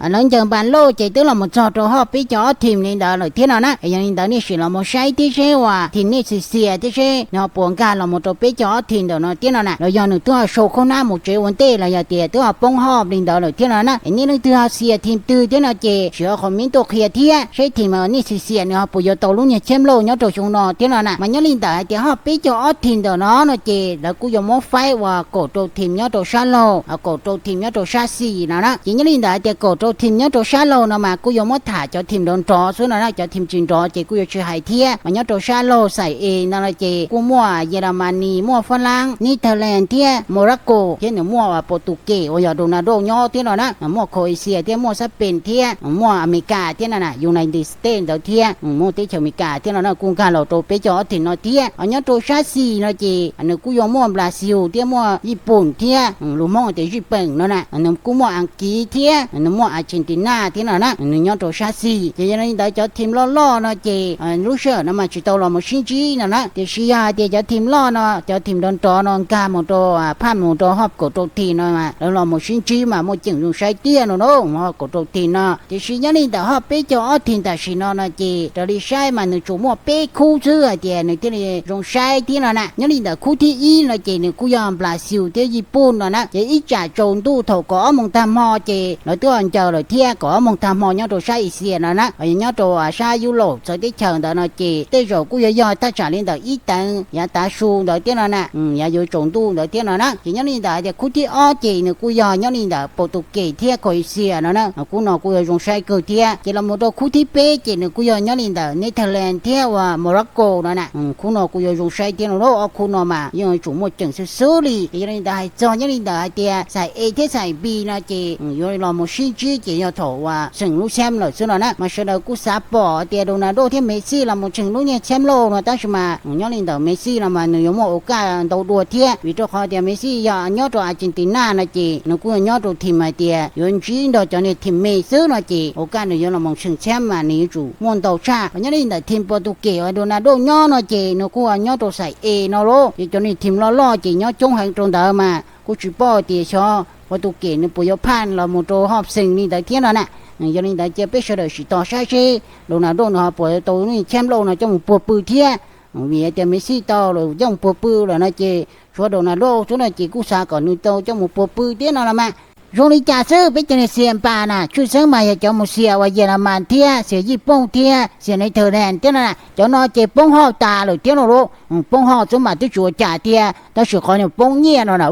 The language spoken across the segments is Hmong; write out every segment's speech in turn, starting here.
lawv ncaws npas lauj ces twb los mus txog rau hot peb caug ob thim li ntawd lawm thiab no na. Yog li ntawd nej sim los mus saib thiab seb uas thim nej xiam xiam thiab seb nws ho puas nkag los mus rau peb caug ob thim ntawm no thiab no na, los yog nws twb ho sau khoob nab mus tsev ua ntej los yog tias twb ho poob hot li ntawd lawm thiab no na. Es nej leej twg ho xiam thim twg thiab no ces sim ho qhov mib tuaj qhia thiab seb thim nej xiam xiam nws ho puas yuav tau lub niag chemp lauj nyob rau xyoo no thiab no na. Mas nyob li ntawd hais tias hot peb caug ob thim ntawm no no ces lawv kuj yuav muab faib uas kaum rau thim nyob rau sab laug, kaum rau thim nyob rau sab xis no na. Ces nyob li ntawd hais tias kaum rau thim nyob rau sab laug no mas kuj yuav muab tham cov thim nrov nrov xwb no na, cov thim tsis nrov ces kuj yuav tsis hais thiab. Mas nyob rau sab laug xais es no no ces kuj muaj Yelamas, muaj Fab Lab, Netherlands thiab Morocco thiab nws muaj Portuguese uas yog Ronaldo nyob thiab no na, muaj Croatia thiab muaj Spain thiab muaj Amelikas thiab no na, United States ntawd thiab muaj teb chaws Amelikas thiab no na, kuj nkag los rau peb caug ob thim no thiab. Nyob rau sab xis no ces nws kuj yuav muaj Brazil thiab muaj Yiv Pooj thiab lus Hmoob tias Zij Peem no na, nws kuj muaj Askiv thiab nws muaj Argentina thiab no na, nws nyob rau sab xis. Ces yog li ntawd cov thim loj loj no ces lub sij hawm no mas tsis tau los mus sib ntsib no na, tiam sis yog hais tias cov thim loj no, cov thim nrov nrov no nkag mus rau, phaj mus rau hot kaum rau thim no mas lawv los mus sib ntsib mas muaj ceem zoo saib tiag no na, hot kaum rau thim no. Tiam sis nyob li ntawm hot peb caug ob thim tam sim no no ces raws li saib mas nws tsuas muaj peb khub xwb hais tias nws thiaj li zoo saib thiab no na. Nyob li ntawm khub thib ib no ces nws kuj yog Brazil thiab Yiv Pooj no na. Ces ib tsam tsaus ntuj thaum kaum ob moos tag hmo ces lawv twb ho ncaws lawm thiab, kaum ob moos tag hmo nyob rau sab Asia no na, nyob rau sab Yulaus txawv teb chaws ntawd no ces tej zaum kuj yuav yog thaj tsam li ntawm ib teev yav tav su ntawd thiab no na, yav yuav tsaus ntuj ntawd thiab no na. Ces nyob li ntawd tias khub thib ob ces nws kuj yog nyob li ntawm Portuguese thiab Croatia no na, khub no kuj yuav zoo saib kawg thiab. Ces los mus rau khub thib peb ces nws kuj yog nyob li ntawm Netherlands thiab uas Morocco no na, khub no kuj yuav zoo saib thiab no lauj. Ob khub no mas yeej yuav tsum muaj ceem xwb xwb li. Ces yog li ntawd hais txog nyob li ntawm hais tias xais A thiab xais B no ces yuav los mus sib ntsib ces yog thaum uas xeem lub xyab lawm xwb no na. Mas sawv daws kuj xav pom tias Ronaldo thiab Messi los mus tseem lub niag xyab lauj no, tab sis mas nyob li ntawm Messi no mas nws yuav muaj ua kaj ntau dua thiab, vim rau qhov tias Messi yog nyob rau Argentina no ces nws kuj yog nyob rau thim hais tias yuav ntsib nrog cov niag thim me xwb no ces ua kaj nws yuav los mus tseem xyab mas nws yuav tsum muaj ntau tshaj. Nyob li ntawm thim Portuguese uas Ronaldo nyob no ces nws kuj nyob rau xais A no lauj. Ces cov niag thim loj loj ces nyob coob heev rau ntawd mas kuj tsis paub tias xyov Portuguese nws puas yuav phaj los mus rau hot xeem li ntawd thiab no na. Yog li ntawd cia peb sawv daws sim tos saib seb Ronaldo nws ho puas tau lub niag xyab lauj no coj mus puag pw thiab. Vim tias Messi tau los coj mus puag pw lawm no ces tshuav Ronaldo xwb no ces kuj xav kom nws tau coj mus puag pw thiab no los mas. Zoo li cas xwb peb cov niag xias npas na tshwj xeeb mas yog cov mus xias uas Yelamas thiab xias Yiv Pooj thiab xias Netherlands thiab no na. Cov no ces poob hot tas lawm thiab no lauj. Poob hot xwb mas twb tsis ua cas thiab, tab sis qhov niag poob nyiaj no na,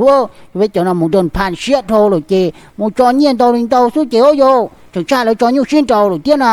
peb cov no mus doo phaj siab dhau lawm ces mus tso nyiaj ntau li ntau xwb ces ua yus tseem tshaj lawv tso nyuj siab nraus lawm thiab no.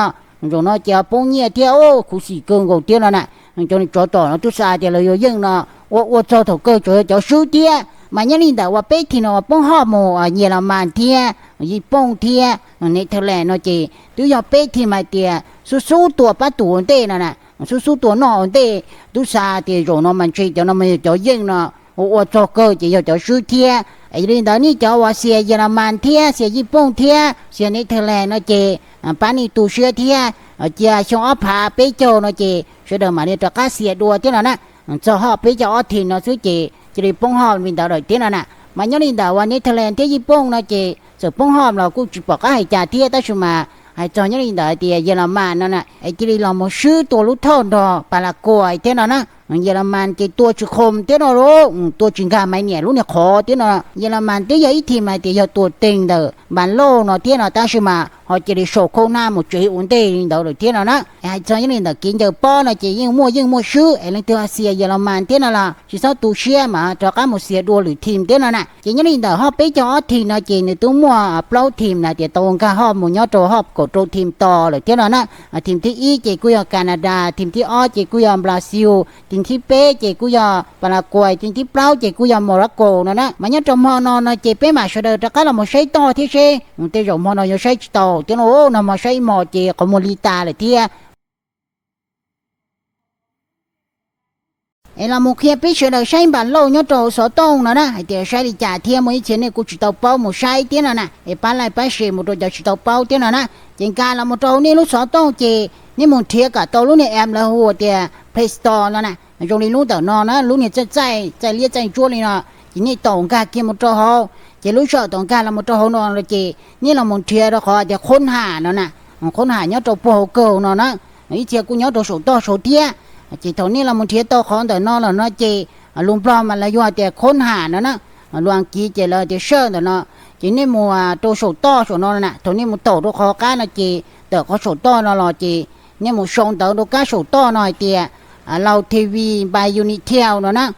Zaum no ces poob nyiaj thiab, khuv xim kawg nkaus thiab no na. Cov niag tsov tom no twb xav tias lawv yuav yeej no, ua ua txog thaum kawg tseem yog cov swb thiab. Mas nyob li ntawm uas peb thim no uas poob hot mus Yelamas thiab Yiv Pooj thiab Netherlands no ces twb yog peb thim hais tias xub xub tua pab tus ua ntej no na, xub xub tua noj ua ntej. Twb xav tias zaum no mas ntshe cov no mas yog cov yeej no, ua ua txog kawg ces yog cov swb thiab. Yog li ntawd nej cov uas xias Yelamas thiab xias Yiv Pooj thiab xias Netherlands no ces pab nej tu siab thiab, cia xyoo ob phav peb caug no ces sawv daws mam li rov qab xias dua thiab no na. Txog hot peb caug ob thim no xwb ces cia li poob hot li ntawd lawm thiab no na. Mas nyob li ntawm uas Netherlands thiab Yiv Pooj no ces txawm poob hot los kuj tsis pom qab hais cas thiab, tab sis mas hais txog nyob li ntawd tias Yelamas no na es cia li los mus swb tua lub thawj nrog Paraguay thiab no na. Yelamas ces tua tsis khoom thiab no lauj, tua tsis nkag Maiv Niam lub niag qhov thiab no. Yelamas twb yog ib thim hais tias yog tua teeg ntawm npas lauj no thiab no, tab sis mas ho cia li sau khauj nab mus tsev ua ntej li ntawd lawm thiab no na. Hais txog nyob li ntawm kev ncaws pob no ces yeej muaj yeej muaj swb, es leej twg ho xias Yelamas thiab no los tsis txhob tu siab mas rov qab mus xias dua lwm thim thiab no na. Ces nyob li ntawm hot peb caug ob thim no ces nws twb muaj plaub thim hais tias tau nkag hot mus nyob rau hot kaum rau thim tos lawm thiab no na. Thim thib ib ces kuj yog Canada, thim thib ob ces kuj yog Brazil, thim thib peb ces kuj yog Paraguay, thim thib plaub ces kuj yog Morocco no na. Mas nyob rau hmo no no ces peb mam sawv daws rov qab los mus saib tog thiab seb tej zaum hmo no yuav saib tsis tau thiab no, nag hmo saib ib hmos ces qhov muag li tas lawm thiab. Es los mus qhia peb sawv daws saib npas lauj nyob rau xov tooj no na, hais tias saib li cas thiab, muaj ib txhia nej kuj tsis tau paub mus saib thiab no na, es pab like pab share mus rau cov tsis tau paub thiab no na. Ces nkag los mus rau nej lub xov tooj ces nej mus nrhiav kom tau lub niag app lawv hu tias Play Store no na, zoo li lub ntawm no na, lub niag txaij txaij liab txaij ntsuab li no, ces nej tau nkag kiag mus rau hauv. Ces lub sij hawm thaum nkag los mus rau hauv no no ces nej los mus nrhiav rau qhov tias qhub ham no na, qhub ham nyob rau puag hauv kaug no na, ib txhia kuj nyob rau saum toj saud thiab. Ces thaum nej los mus nrhiav tau qhov ntawm no lawm no ces lus Nplog mas lawv yuav hais tias qhub ham no na, lus Askiv ces lawv tias shirt ntawm no. Ces nej mus rau saum toj saum no na, thaum nej mus taum rau qhov qab no ces tawm qhov saum toj no los ces nej mus sau ntawv rau kab saum toj no hais tias Lao T V by Unitel no na.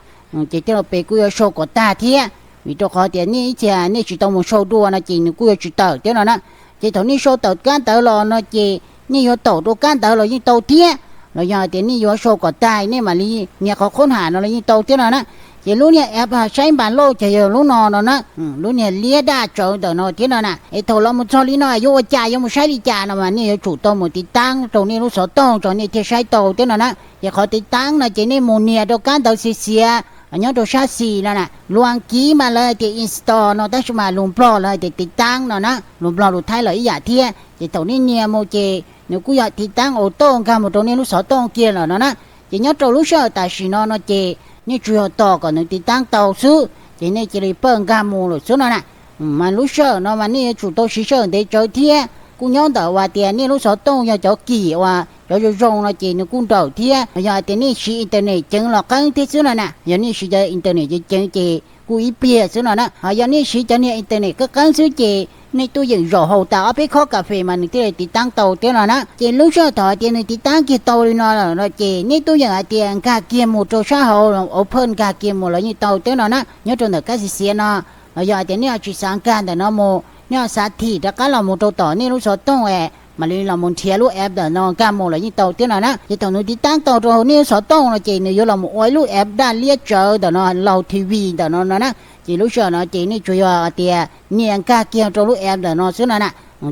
Ces tej laus pem kuj yuav sau kom tag thiab, vim rau qhov tias nej ib txhia nej tsis tau mus sau dua no ces nws kuj yuav tsis tawm thiab no na. Ces thaum nej sau tawm kab ntawv los no ces nej yuav taum rau kab ntawv los yeej tau thiab, los yog hais tias nej yuav sau kom tag nej mam li nias qhov qhub ham no los yeej tau thiab no na. Ces lub niag app saib npas loj ces yog lub no no na, lub niag liab daj tsawv ntawm no thiab no na. Es thaum los mus txog li no yuav ua cas, yuav mus saib li cas no mas nej yuav tsum tau mus tiv taab rau nej lub xov tooj tso nej thiaj saib tau thiab no na. Ces qhov tiv taab no ces nej mus nias rau kab ntawv xiav xiav nyob rau sab xis no na, lus Askiv mas lawv tias install no tab sis mas lus Nplog lawv tias tiv taab no na, lus Nplog lus Thaib los ib yam thiab. Ces thaum nej nias mus ces nws kuj yog tiv taab auto nkag mus rau nej lub xov tooj kiag lawm no na. Ces nyob rau lub sij hawm tam sim no no ces nej tsuas yog tos kom nws tiv taab tau xwb ces nej cia li pawj nkag mus lawm xwb no na. Mas lub sij hawm no mas nej yuav tsum tau siv sij hawm ntev tsawv thiab, kuj nyob ntawm uas tias nej lub xov tooj yog cov kim uas cov zoo zoo no ces nws kuj nrawm thiab. Yog hais tias nej siv internet ceev los qeeb thiab xwb no na, yog nej siv cov internet ceev ceev ces kuj ib pliag xwb no na. Ho yog nej siv cov niag internet qeeb qeeb xwb ces nej tuaj yeem zaum haus tas ob peb khob kas fes mas nws thiaj li tiv taab tau thiab no na. Ces lub sij hawm thaum hais tias nws tiv taab kiag tau li no lawm no ces nej tuaj yeem hais tias nkag kiag mus rau sab hauv, open nkag kiag mus los yeej tau thiab no na. Nyob rau ntawm kab xiav xiav no, los yog hais tias nej ho tsis xav nkag ntawm no mus, nej ho xav thim rov qab los mus rau tom nej lub xov tooj es mam li los mus nrhiav lub app ntawm no nkag mus los yeej tau thiab no na. Ces thaum nws tiv taab tau rau hauv nej lub xov tooj no ces nws yuav los mus ua ib lub app daj liab tsawv ntawm no, Lao T V ntawm no no na. Ces lub sij hawm no ces nej tsuas yog tias nias nkag kiag rau lub app ntawm no xwb no na.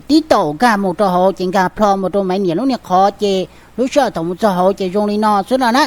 Tib taum nkag mus rau hauv ces nkag plho mus rau maiv niam lub niag qhov ces lub sij hawm thaum mus txog hauv ces zoo li no xwb no na.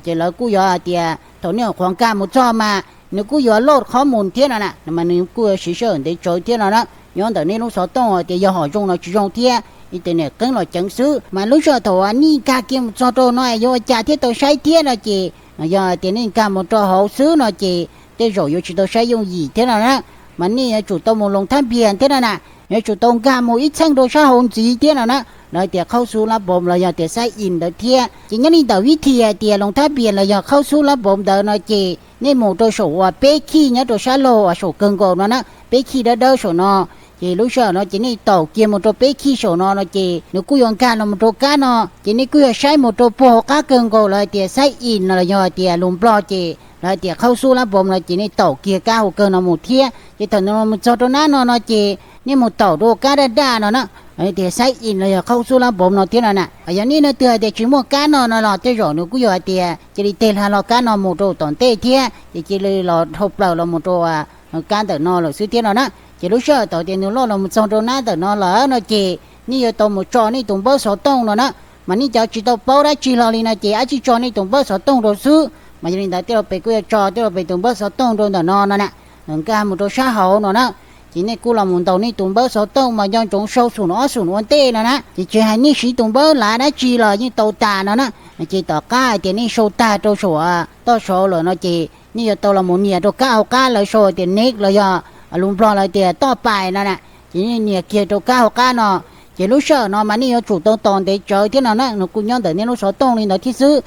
Ces lawv kuj yuav hais tias thaum nej qhuav nkag mus txog mas nws kuj yuav load qhov mus thiab no na, mas nws kuj yuav siv sij hawm ntev tsawv thiab no na. Nyob ntawm nej lub xov tooj tias yog hom zoo los tsis zoo thiab, internet qeeb los ceev xwb. Mas lub sij hawm thaum nej nkag kiag mus txog rau no yuav ua cas thiaj tau saib thiab no ces, yog tias nej nkag mus rau hauv xwb no ces tej zaum yuav tsis tau saib yooj yim thiab no na. Mas nej yuav tsum tau mus loos thab npias thiab no na, yuav tsum tau nkag mus ib txheej rau sab hauv ntxiv thiab no na. Lawv tias qhaub xub lab npoov los yog tias xaib ib ntawd thiab. Ces nyob li ntawm vib thi hais tias loos thab npias los yog qhaub xub lab npoov ntawd no ces nej mus rau saum uas peb khij nyob rau sab laug uas saum kawg nkaus no na, peb khij dawb dawb saum no. Ces lub sij hawm no ces nej taum kiag mus rau peb khij saum no no ces nws kuj yuav nkag los mus rau kab no, ces nej kuj yuav saib mus rau puag hauv qab kawg nkaus lawv hais tias xaib ib no los yog hais tias lus Nplog ces lawv hais tias qhaub xub lab npoov no ces nej taum kiag kab hauv kawg no mus thiab. Ces thaum nws los mus txog rau nab no no ces nej mus taum rau kab daj daj no na, lawv tias xaib ib los yog qhaub xub lab npoov no thiab no na. Yog nej leej twg hais tias tsis muaj kab no no los tej zaum nws kuj yuav hais tias cia li teg hla lo kab no mus rau tom ntej thiab ces cia li los dhau plaws los mus rau kab ntawm no lawm xwb thiab no na. Ces lub sij hawm thaum tias nws loj los mus txog rau nab ntawm no lawm no ces nej yuav tau mus tso nej tus npawb xov tooj no na. Mas nej cov tsis tau paub dab tsi hlo li no ces ab tsi tso nej tus npawb xov tooj rau xwb. Mas yog li ntawd tej laus pem kuj yuav tso tej laus pem tus npawb xov tooj rau ntawm no no na, nkag mus rau sab hauv no na. Ces nej kuj los mus ntaus nej tus npawb xov tooj mas nco ntsoov sau xum ob xum ua ntej no na. Ces tsis hais nej siv tus npawb lav dab tsi los yeej tau tas no na. Ces tom qab hais tias nej sau tag rau saum toj saud lawm no ces nej yuav tau los mus nias rau kab hauv qab lawv sau tias next los yog lus Nplog lawv tias toj pais no na. Ces nej nias kiag rau kab hauv qab no. Ces lub sij hawm no mas nej yuav tsum tau tos ntev tsawv thiab no na, nws kuj nyob ntawm nej lub xov tooj li ntawd thiab xwb.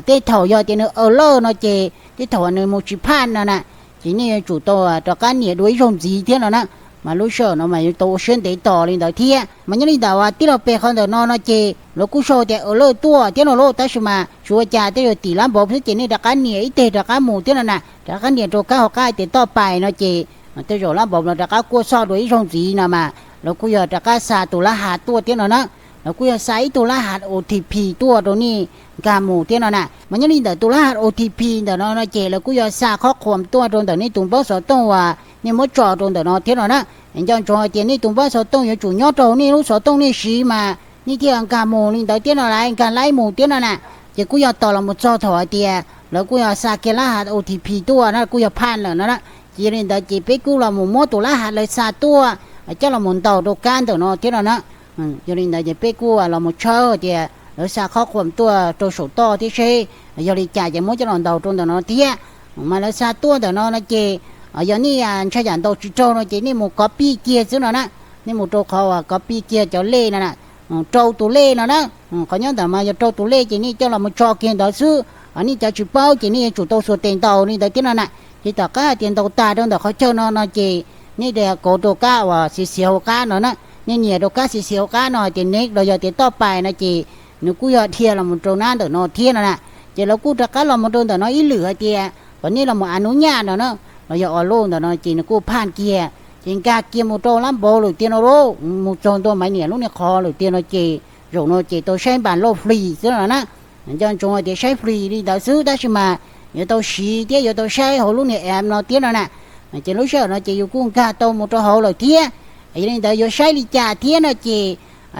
Tej thaum yog tias nws alert no ces tej thaum nws mus tsis phaj no na, ces nej yuav tsum tau rov qab nias dua ib zaug ntxiv thiab no na. Mas lub sij hawm no mas yuav tau ua siab ntev tos li ntawd thiab. Mas nyob li ntawd tij laug pem qhov ntawm no no ces lawv kuj sau tias alert tuaj thiab no lauj, tab sis mas tsis ua cas, tej zaum tim lab npaum xwb ces nej rov qab nias ib teg rov qab mus thiab no na, rov qab nias rau kab hauv qab tias toj pais no ces tej zaum lab npaum no rov qab kuaj soj dua ib zaug ntxiv no mas lawv kuj yog rov qab xa tus lab hav tuaj thiab no na. Lawv kuj yog xa ib tug lab hav O T P tuaj rau nej nkag mus thiab no na. Mas nyob li ntawm tus lab hav O T P ntawm no no ces lawv kuj yog xa qhob qhuas tuaj rau ntawm nej tus npawb xov tooj uas nej muab tso rau ntawm no thiab no na. Nco ntsoov hais tias nej tus npawb xov tooj yuav tsum nyob rau nej lub xov tooj nej siv mas nej thiaj nkag mus li ntawd thiab no, lawv nkag laib mus thiab no na. Ces kuj yog tos los mus txog thaum hais tias lawv kuj yog xa kiag lab hav O T P tuaj na, kuj yog phaj lawm no na. Ces yog li ntawd ces peb kuj los mus muab tus lab hav lawv xa tuaj coj los mus ntaus rau kab ntawm no thiab no na. Yog li ntawd ces peb kuj los mus tshawb tias lawv xa qhob qhuas tuaj rau saum toj thiab seb yog li cas ces muab coj los ntaus rau ntawm no thiab. Mas lawv xa tuaj ntawm no no ces Yog nej ntshai yam ntau tsis raug no ces nej mus kov pij kiag xwb no na. Nej mus rau qhov uas kov pij kiag cov lej no na, rau tus lej no na. Qhov nyob ntawm mas yog rau tus lej ces nej coj los mus tso kiag ntawd xwb. Nej cov tsis paub ces nej yuav tsum tau xuas tes ntaus li ntawd thiab no na. Ces tom qab hais tias ntaus tas rau ntawm qhov chaw no no ces nej kauv rau kab uas xiav xiav hauv qab no na. Nej nias rau kab xiav xiav hauv qab no hais tias next los yog tias toj pais no ces nws kuj yog dhia los mus rau nab ntawm no thiab no na. Ces lawv kuj rov qab los mus rau ntawm no ib lwm hais tias kom nej los mus a nub nyaj no na, los yog o lauj ntawm no ces nws kuj phaj kiag, ces nkag kiag mus rau lab npauv lawm tiag no lauj. Mus txog ntua Maiv Niam lub niag qhov lawm tiag no ces zaum no ces tau saib npas lauj flis xwb no na. Nco ntsoov hais tias saib flis li ntawd xwb tab sis mas yuav tau siv thiab yuav tau saib hauv lub niag app no thiab no na. Ces lub sij hawm no ces yus kuj nkag tau mus rau hauv lawm thiab. Yog li ntawd yuav saib li cas thiab no ces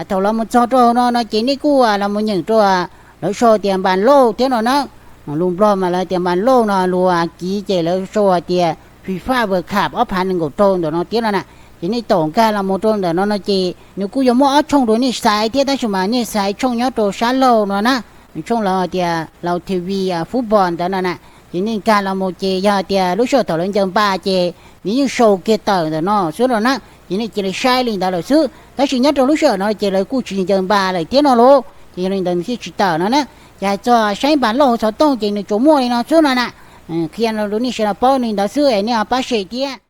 thaum los mus txog rau hauv no no ces nej kuj los mus nyeem rau, lawv sau tias npas lauj thiab no na. Lus Nplog mas lawv tias npas lauj no, lus Kiv ces lawv sau hais tias FIFA World Cup ob phav nees nkaum rau ntawm no thiab no na. Ces nej tau nkag los mus rau ntawm no no ces nws kuj yuav muaj ob tshooj rau nej xaiv thiab tab sis mas nej xaiv tshooj nyob rau sab laug no na. Nws tshooj lawv tias laus T V football ntawd no na. Ces nej nkag los mus ces yog tias lub sij hawm thaum lawv ncaws npas ces nws yeej sau kiag tawm ntawm no xwb no na. Ces nej cia li saib li ntawd lawm xwb tab sis nyob rau lub sij hawm no ces lawv kuj tsis ncaws npas lawm thiab no lauj, ces yog li ntawd nws thiaj tsis tawm no na. Ces hais txog saib npas lauj hauv xov tooj ces nws tsuas muaj li no xwb no na. Qhia rau nej sawv daws paub li ntawd xwb es nej ho pab share thiab.